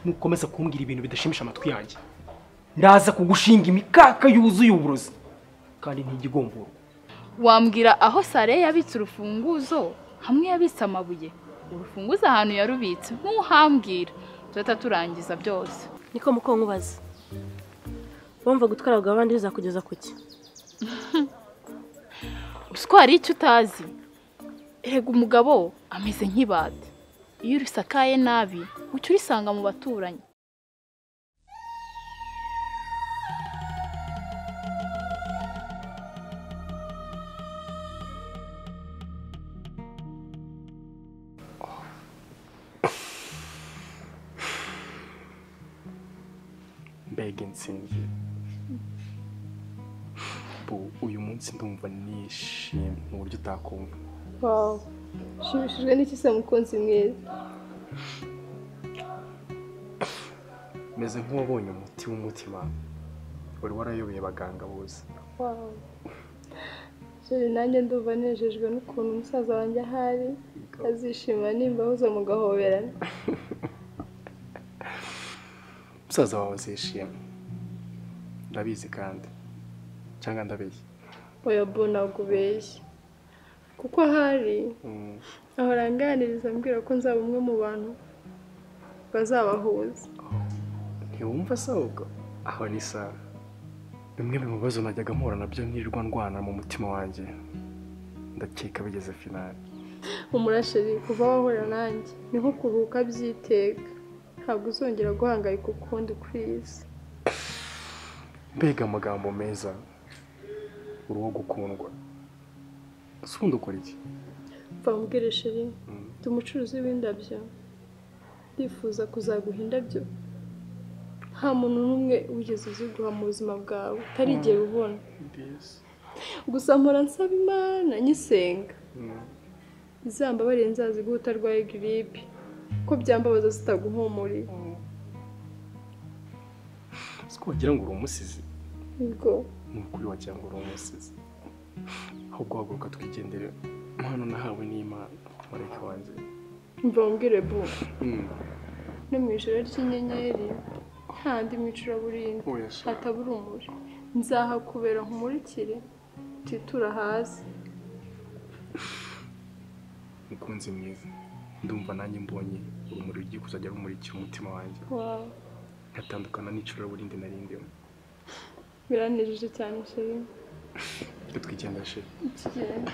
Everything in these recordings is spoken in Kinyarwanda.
Nukomeza kumbwira ibintu bidashimisha amatwi yanjye, ndaza kugushinga imikaka yuzuye uburozi kandi ntigigomborwa. Wambwira aho Sare yabitse urufunguzo hamwe yabitse amabuye, urufunguzo ahantu yarubitse ntuhambwira, tuzahita turangiza byose. Niko muko nkubaza, wumva gutwara abagabo abandi bizakugeza kuki? Usiko hari icyo utazi? Erega umugabo ameze nk'ibati, iyo urisakaye nabi uca urisanga mu baturanyi. Mbega intsinzi! Uyu munsi ndumva nishimye mu buryo utakumva. Wow, nshimishijwe n'iki se mukunzi mwiza? Meze nk'uwabonye umuti w'umutima wari warayobeye abaganga bose. Wow, chéri, nanjye ndumva nejejwe n'ukuntu umusaza wanjye ahari azishima nimba ahuza mugahoberana. Umusaza wawe azishima, ndabizi kandi, cyangwa ndabeshya? Oya bo, ntabwo ubeshya, kuko ahari ahora anganiriza ambwira ko nzaba umwe mu bantu bazabahuza. Ntiwumva se ahubwo? Aho ni sawa. Bimwe mu bibazo najyaga mpura nabyo nkirirwa ndwana mu mutima wanjye, ndakeka bigeze finale. Umurasheri, kuva wahura nanjye ni nko kuruhuka byiteka, ntabwo uzongera guhangayika ukundi kuri iyi si. Mbega amagambo meza, uri uwo gukundwa. Ese ubundi ukora iki? Mva nkubwire chéri, ndi umucuruzi w'indabyo, ndifuza kuzaguha indabyo nta muntu n'umwe wigeze uziguha mu buzima bwawe utarigera ubona. Gusa mpora nsaba Imana nyisenga izambabarire nzaziguhe utarwaye giripe, ko byambabaza zitaguhumuriye. Siko wagira ngo uri umusizi? Yego. Ni ukuri wagira ngo uri umusizi. Ahubwo haguruka twigendere, impano nahawe n'Imana, marayika wanjye. Mva nkubwire bu, no mu ijoro ry'inyenyeri handi mu icuraburindi hataba urumuri, nzahakubera nkumurikire utitura hasi. Mukunzi mwiza, ndumva nanjye mbonye urumuri rugiye kuzajya rumurikira umutima wanjye. Wow, nkatandukana n'icuraburindi nari ndimo. Biranejeje cyane chéri. Twigendere chéri. Tugende.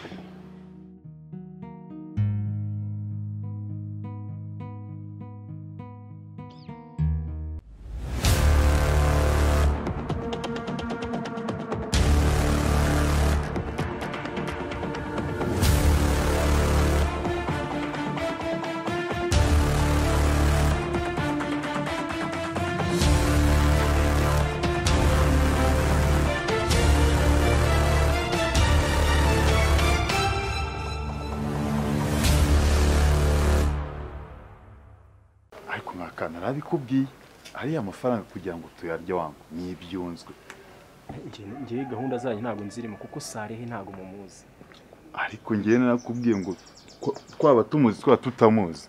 Narabikubwiye ariya mafaranga kugira ngo tuyarye wangu ni ibyunzwe. Ngiye gahunda zanyu ntabwo nzirimo kuko Sarehe ntabwo mumuzi. Ariko ngiye narakubwiye ngo twaba tumuzi twaba tutamuzi.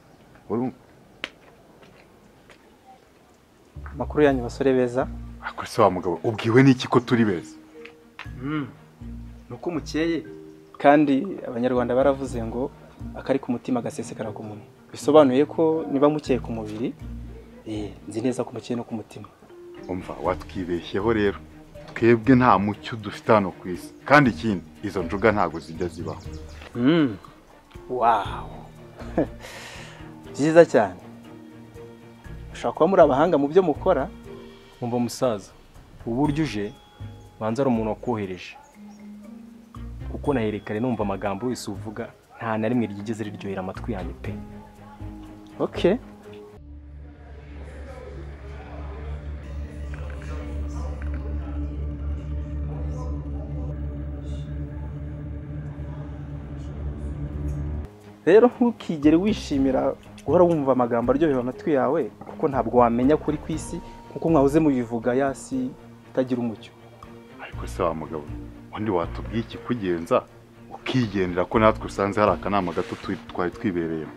Makuru yanyu basore beza. Ariko se wa mugabo ubwiwe n'iki ko turi beza? Nuko mukeye kandi abanyarwanda baravuze ngo akari ku mutima gasesekara ku munwa. Bisobanuye ko niba mukeye ku mubiri, nzi neza ko mukeye no ku mutima. Umva watwibeshyeho rero, twebwe nta mucyo dufite hano ku isi, kandi ikindi izo njuga ntago zijya zibaho. Wow, byiza cyane. Ushobora kuba muri abahanga mu byo mukora. Umva musaza, uburyo uje banza ari umuntu wakohereje, kuko naherekare numva amagambo yose uvuga nta na rimwe ryigeze riryohera amatwi yanjye pe. Okay. Rero ntukigere wishimira guhora wumva amagambo aryohera amatwi yawe, kuko ntabwo wamenya kuri ku isi, kuko mwahoze mubivuga yasi itagira umucyo. Ariko se wa mugabo, undi watubwiye ikikugenza ukigendera ko natwe usanze hari akanama gato twari twibereyemo.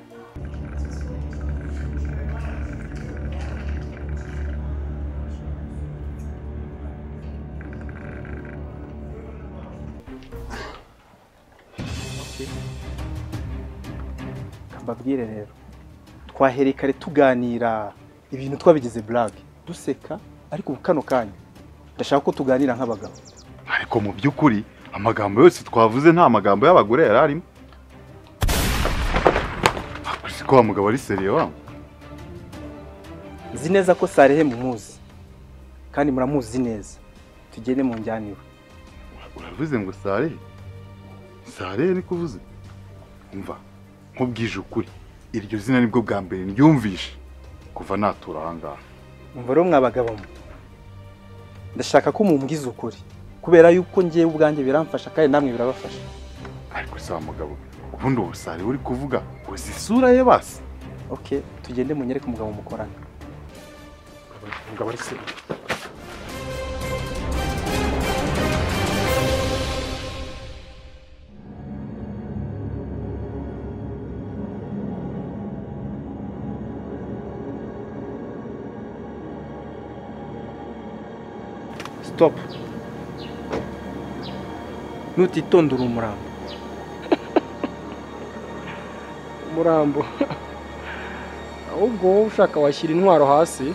Mbabwire rero, twahereye kare tuganira ibintu twabigize blague duseka, ariko ubu kano kanya ndashaka ko tuganira nk'abagabo. Ariko mu by'ukuri amagambo yose twavuze nta magambo y'abagore yari arimo. Ko wa mugabo ari seriye wa? Nzi neza ko Sarehe mumuzi kandi muramuzi neza, tugende mu njyaniwe. Uravuze ngo Sarehe? Sarehe ni kuvuze? Umva, nkubwije ukuri, iryo zina nibwo bwa mbere ndyumvishe kuva natura aha ngaha. Umva rero mwabagabo mwe, ndashaka ko mumbwiza ukuri kubera yuko ngiye ubwanjye biramfasha kandi namwe birabafasha. Ariko se wa mugabo, ubundi uwo Sarehe uri kuvuga uzi isura ye basi? Okay, tugende munyereke umugabo mukorana. Umugabo ari se. Stop. Nutitondera umurambo. Umurambo. Ahubwo wowe ushaka washyira intwaro hasi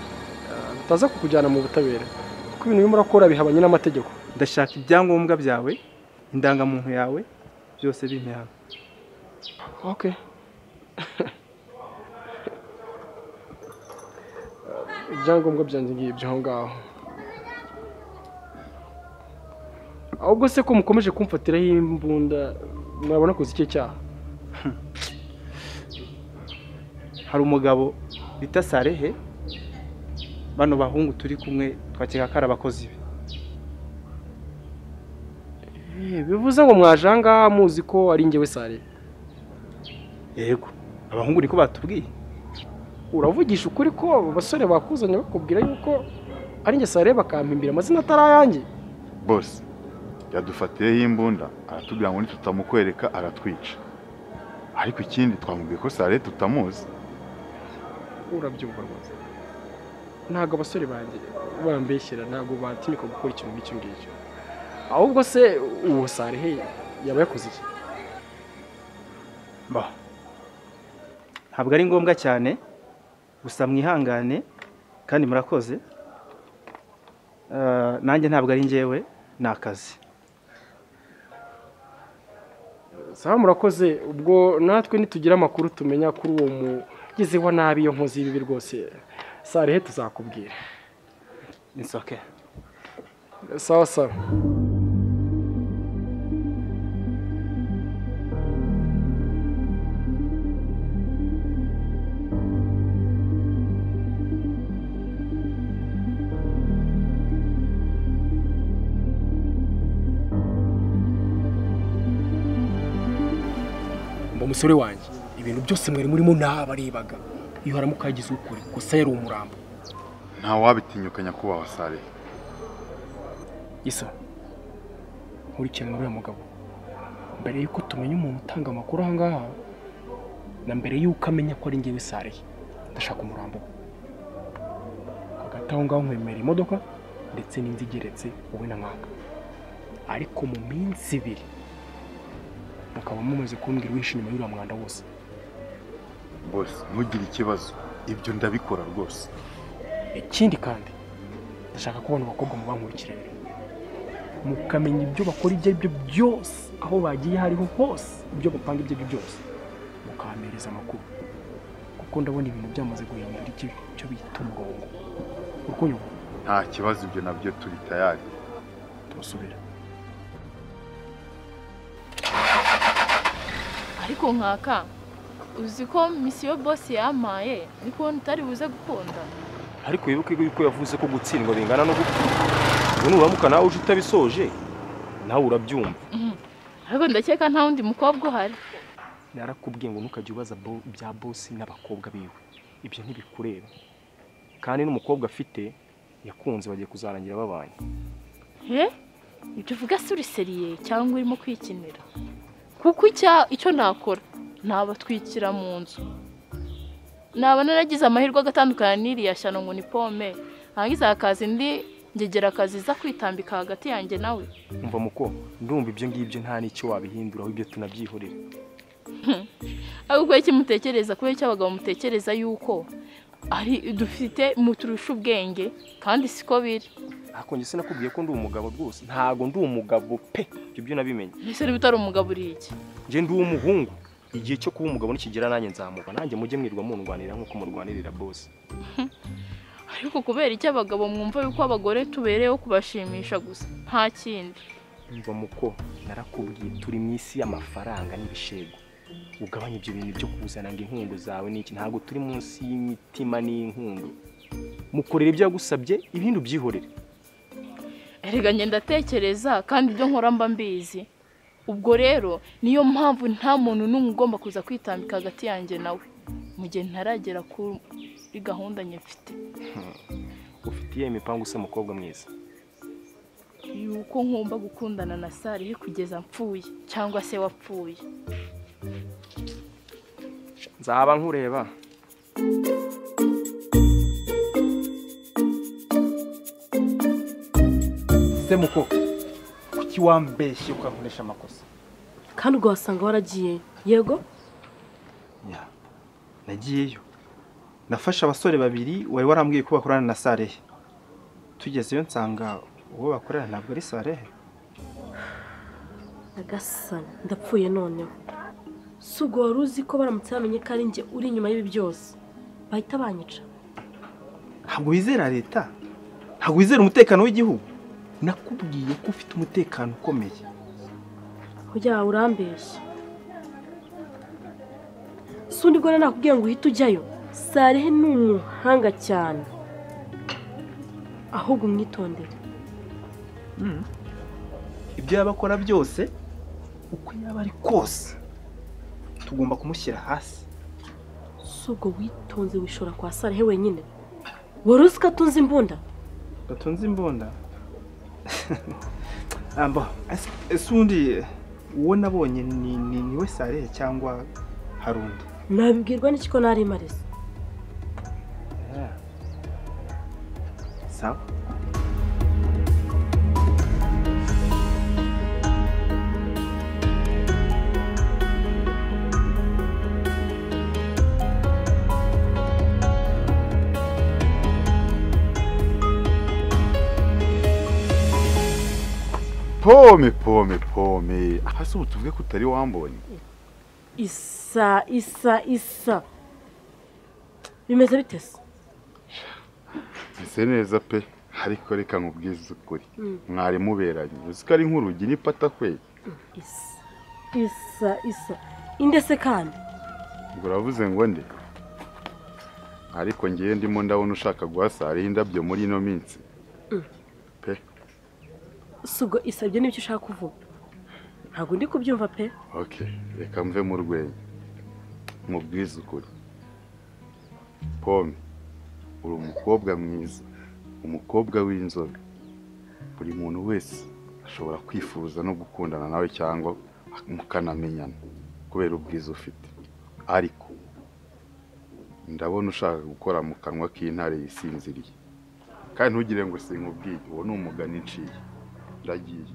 bitaza kukujyana mu butabera, kuko ibintu urimo urakora bihabanye n'amategeko. Ndashaka ibyangombwa byawe, indangamuntu yawe, byose bimpe hano. Okay. Ibyangombwa byanjye ngibyo aho ngaho. Ahubwo se ko mukomeje kumfatiraho imbunda, murabona koze iki cyaha? Hari umugabo bita Sarehe, bano bahungu turi kumwe twakeka ko ari abakozi be. Bivuze ngo mwaje aha ngaha muzi ko ari njyewe Sarehe? Yego, abahungu niko batubwiye. Uravugisha ukuri ko abo basore bakuzanye bakubwira yuko ari njye Sarehe bakampimbira amazina atari ayanjye? Boss yadufatiyeho imbunda aratubwira ngo nitutamukwereka aratwica. Ariko ikindi twamubwiye ko Sarehe tutamuzi. Urabyumva rwose, ntabwo abasore banjye bambeshyira, ntabwo batinyuka gukora ikintu nk'icyo ngicyo. Ahubwo se uwo Sarehe yaba yakoze iki? Ba, ntabwo ari ngombwa cyane, gusa mwihangane kandi murakoze. Nanjye ntabwo ari njyewe, ni akazi. Sawa, murakoze. Ubwo natwe nitugira amakuru tumenya kuri uwo mugizi wa nabi iyo nkozi y'ibibi rwose Sarehe tuzakubwira. It's okay. Sawa sawa. Umusore wanjye, ibintu byose mwari murimo nabarebaga, iyo haramuka hagize ukuri gusa yari umurambo. Nta wabitinyuka nyakubahwa Sarehe. Isa, nkurikirana uriya mugabo mbere yuko tumenya umuntu utanga amakuru aha ngaha, na mbere yuko amenya ko ari njyewe Sarehe. Ndashaka umurambo. Hagati aho ngaho nkwemera imodoka ndetse n'inzu igeretse wowe na Nkaka, ariko mu minsi ibiri mukaba mumaze kumbwira uwishe inyuma y'uriya mwanda wose. Boss, ntugire ikibazo, ibyo ndabikora rwose. Ikindi kandi ndashaka kubona abakobwa mu bankurikirana, mukamenya ibyo bakora ibyo aribyo byose, aho bagiye hariho hose, ibyo bapanga ibyo aribyo byose, mukampereza amakuru, kuko ndabona ibintu byamaze guhindura icyo bita umurongo. Urukunyumva? Nta kibazo, ibyo nabyo turi tayari. Turasubira. Ariko Nkaka, uzi ko misiyo boss yampaye niko ntari buze gukunda. Ariko wibuke yuko yavuze ko gutsindwa bingana no gupfa. Ubu nuramuka nawe uje utabisoje, nawe urabyumva. Ariko ndakeka nta wundi mukobwa uhari. Narakubwiye ngo ntukajye ubaza bya boss n'abakobwa biwe, ibyo ntibikureba. Kandi n'umukobwa afite yakunze bagiye kuzarangira babanye. Ibyo uvuga si uri seriye cyangwa urimo kwikinira? Kuko icyo nakora nabatwikira mu nzu, naba naragize amahirwe agatandukana n'iriya shyano ngo ni pome, hangiza akazi ndi ngegera akazi za kwitambika hagati yanjye nawe. Umva muko, ndumva ibyo ngibyo nta n'icyo wabihinduraho, ibyo tunabyihorera. Ariko kubera iki mutekereza, kubera iki abagabo mutekereza yuko ari dufite muturusha ubwenge kandi siko biri. Ariko njye sinakubwiye ko ndi umugabo rwose, ntago ndi umugabo pe, ibyo byo nabimenye. Ese niba utari umugabo uri iki? Njye ndi umuhungu. Igihe cyo kuba umugabo nikigera nanjye nzamuba, nanjye mujye mwirwa mundwanirira nkuko murwanirira boss. Ariko kubera iki abagabo mwumva yuko abagore tubereyeho kubashimisha gusa nta kindi? Umva muko, narakubwiye turi mu isi y'amafaranga n'ibishego. Ugabanye ibyo bintu byo kuzana ngo inkungu zawe n'iki, ntabwo turi munsi y'imitima n'inkungu. Mukorera ibyo yagusabye, ibindi ubyihorere. Erega njye ndatekereza kandi ibyo nkora mba mbizi. Ubwo rero niyo mpamvu nta muntu n'umwe ugomba kuza kwitambika hagati yanjye nawe mu gihe ntaragera kuri gahunda njye mfite. Ufitiye imipango se mukobwa mwiza? Yuko ngomba gukundana na Sarihe kugeza mpfuye cyangwa se wapfuye. Nzaba nkureba. Semuko, kuki wambeshye ukankoresha amakosa? Kandi ubwo wasanga waragiye. Yego? Ya. Nagiyeyo. Nafashe abasore babiri wari warambwiye ko bakorana na Sarehe. Tugezeyo nsanga uwo bakorana ntabwo ari Sarehe. Agasana, ndapfuye noneho. Si ubwo wari uzi ko baramutse bamenye ko ari njye uri inyuma y'ibi byose bahita banyica? Ntabwo wizera leta? Ntabwo wizera umutekano w'igihugu? Nakubwiye ko ufite umutekano ukomeye. Ujya urambeshya. Si undi bwo nakubwiye ngo uhite ujyayo. Sarehe ni umuhanga cyane. Ahubwo umwitondere. Ibyo yaba akora byose, uko yaba ari kose, tugomba kumushyira hasi. Si ubwo witonze wishora kwa Sarehe wenyine? Wari uzi ko atunze imbunda? Atunze imbunda? Ambo, ese undi uwo nabonye ni we Sarehe cyangwa harundi? Nabibwirwa n'iki ko nari marese? Sawa. Pome pome pome. Hasi ubu tuvuge ko utari wambonye. Isa isa isa. Bimeze bite se? Ese neza pe, ariko reka nkubwize ukuri. Mwari muberanye. Uzi ko ari nk'urugi n'ipata kwe. Isa isa isa. Inde se kandi? Ngo uravuze ngo nde? Ariko ngiye ndimo ndabona ushaka guhasara indabyo muri ino minsi. Pe. Sugo isabye n'ibyo ushaka kuvuga. Ntabwo ndi kubyumva pe. Okay, reka mve mu rwenya. Mubwize ukuri. Pome, uri umukobwa mwiza, umukobwa w'inzobe. Buri muntu wese ashobora kwifuza no gukundana nawe cyangwa mukanamenyana kubera ubwiza ufite. Ariko ndabona ushaka gukora mu kanwa k'intare yisinziriye. Kandi ntugire ngo sinkubwiye, uwo ni umugani nciye. Ndagiye.